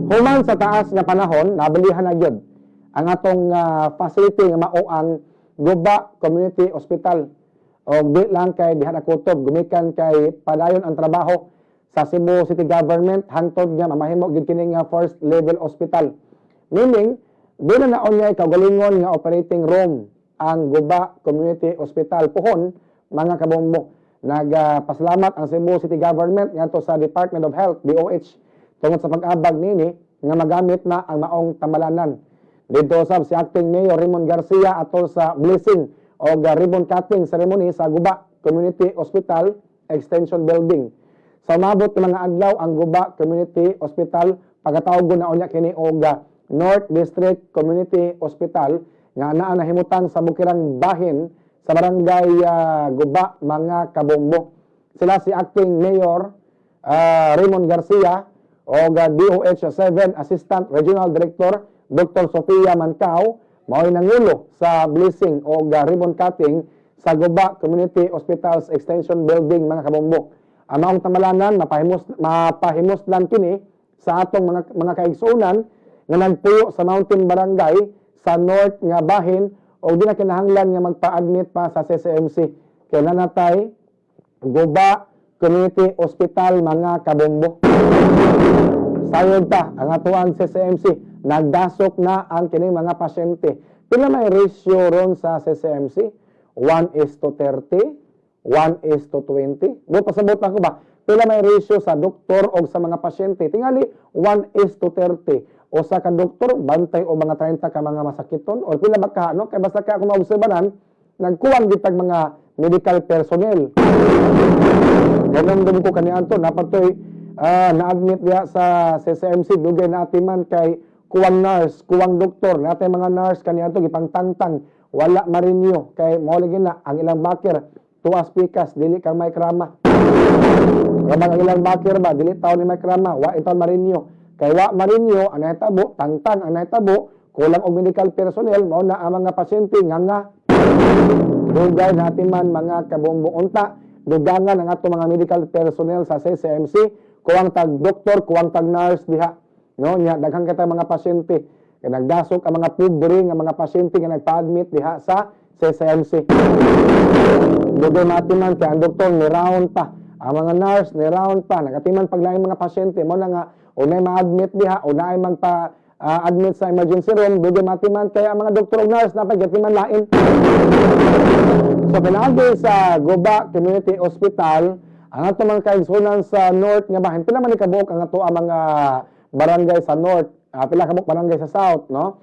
Human sa taas nga panahon, nabilihan na gyud ang atong facility nga mao ang Guba Community Hospital. Og di lang kay diha na kutob, gumikan kay padayon ang trabaho sa Cebu City Government hangtod nga mamahimo gyud kini nga first level hospital. Meaning, di na naon niya kaugalingon nga operating room ang Guba Community Hospital puhon, mga kabombo. Nagpasalamat ang Cebu City Government ngadto sa Department of Health, DOH, tungod sa pag-abag nini nga magamit na ang maong tambalanan. Didto sab si Acting Mayor Raymond Garcia atol sa blessing o ribbon cutting ceremony sa Guba Community Hospital Extension Building. Sa umabot ng mga adlaw, ang Guba Community Hospital pagkatawgon na unya kini og North District Community Hospital nga naa nahimutang sa bukirang bahin sa barangay Guba, mga kabombo. Sila si Acting Mayor Raymond Garcia o DOH 7 Assistant Regional Director Dr. Sofia Mancao mao'y nangulo sa blessing o ribbon cutting sa Guba Community Hospitals Extension Building, mga kabombo. Ang maong tambalanan mapahimuslan kini sa atong mga kaigsuonan nga nagpuyo sa Mountain Barangay sa north nga bahin o di na kinahanglan nga magpa-admit pa sa CCMC. Kay nanatay Guba Community Hospital, mga kabombo. Sayod ta ang atoang CCMC, nagdasok na ang kining mga pasyente. Pila may ratio ron sa CCMC? 1 is to 30, 1 is to 20. Buot pasabot ako ba? Pila may ratio sa doktor o sa mga pasyente? Tingali 1 is to 30. O sa ka doktor, bantay o mga 30 ka mga masakiton o pila ba ka, no? Kay basta ka ako maobserbanan, nagkuwang gitag mga medical personnel. Ganun ko kaniadto, napatoy na-admit diya sa CCMC, dugay na atiman kay kuwang nurse, kuwang doktor, natay mga nurse kaniadto gipangtangtang, wala marinyo kay mao lagi na ang ilang bakir tuas pikas, dili kang may krama. Kabang ang ilang bakir ba, dili taon ni may krama, wa itaon marinyo. Kay wa marinyo, ang nahitabo, tangtang ang nahitabo, kulang og medical personnel, mao na ang mga pasyente nga nga dugay natin man, mga kabombo. Unta dugangan ang ato mga medical personnel sa CCMC, kuwang tag doktor, kuwang tag nurse diha, no? Nya daghan kita mga pasyente kay nagdasok ang mga pobre nga mga pasyente nga nagpa-admit diha sa CCMC. Dugay matiman kay ang doktor ni round pa, ang mga nurse ni round pa, nagatiman paglaing mga pasyente. Mo na nga unay ma-admit diha, unay magpa admit sa emergency room, dugay matiman kay ang mga doktor ug nurse napay gatiman lain. So pinaagi sa Guba Community Hospital, ang ato mga kaigsunan sa north nga bahin, pila man ni kabuok ang ato ang mga barangay sa north, pila kabuok barangay sa south, no?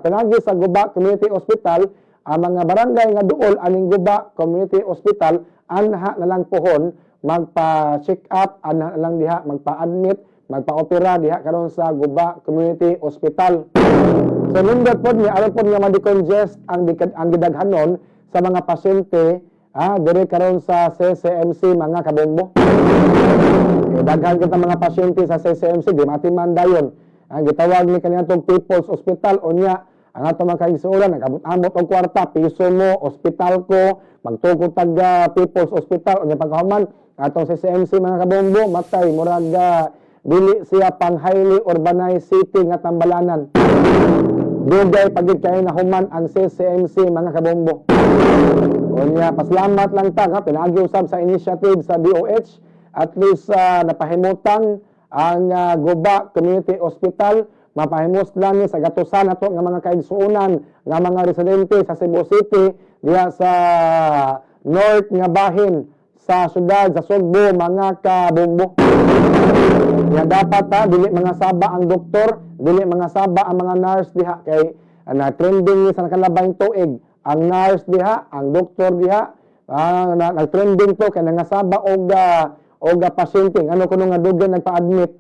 Pinaagi sa Guba Community Hospital, ang mga barangay nga duol aning Guba Community Hospital, anha na lang pohon magpa-check up, anha na lang diha magpa-admit, magpa-opera diha karon sa Guba Community Hospital. So nindot pod niya aron pod nga ma-decongest ang gidaghanon sa mga pasyente diri karon sa CCMC, mga kabombo. Eh, daghan kita mga pasyente sa CCMC, di matiman dayon. Ang gitawag ni kaniadtong People's Hospital, unya ang ato mga kaigsuonan nagabot-amot og kwarta, piso mo, ospital ko, magtukod tag People's Hospital, unya pagkahuman atong CCMC, mga kabombo, matay murag dili siya pang highly urbanized city nga tambalanan. Dugay pagid kay nahuman ang CCMC, mga kabombo. Unya, pasalamat lang ta nga pinaagi usab sa initiative sa DOH, at least napahimutang ang Guba Community Hospital, mapahimuslan ni sa gatusan nato nga mga kaigsuonan nga mga residente sa Cebu City diha sa north nga bahin sa syudad sa Sugbo, mga kabombo. Ya dapat ha, dili mga saba ang doktor, dili mga saba ang mga nurse diha kay na trending ni sa nakalabayng tuig. Ang nurse diha, ang doktor diha, nag-trending to kay nangasaba og pasyente. Ano kuno nga dugay nagpa-admit.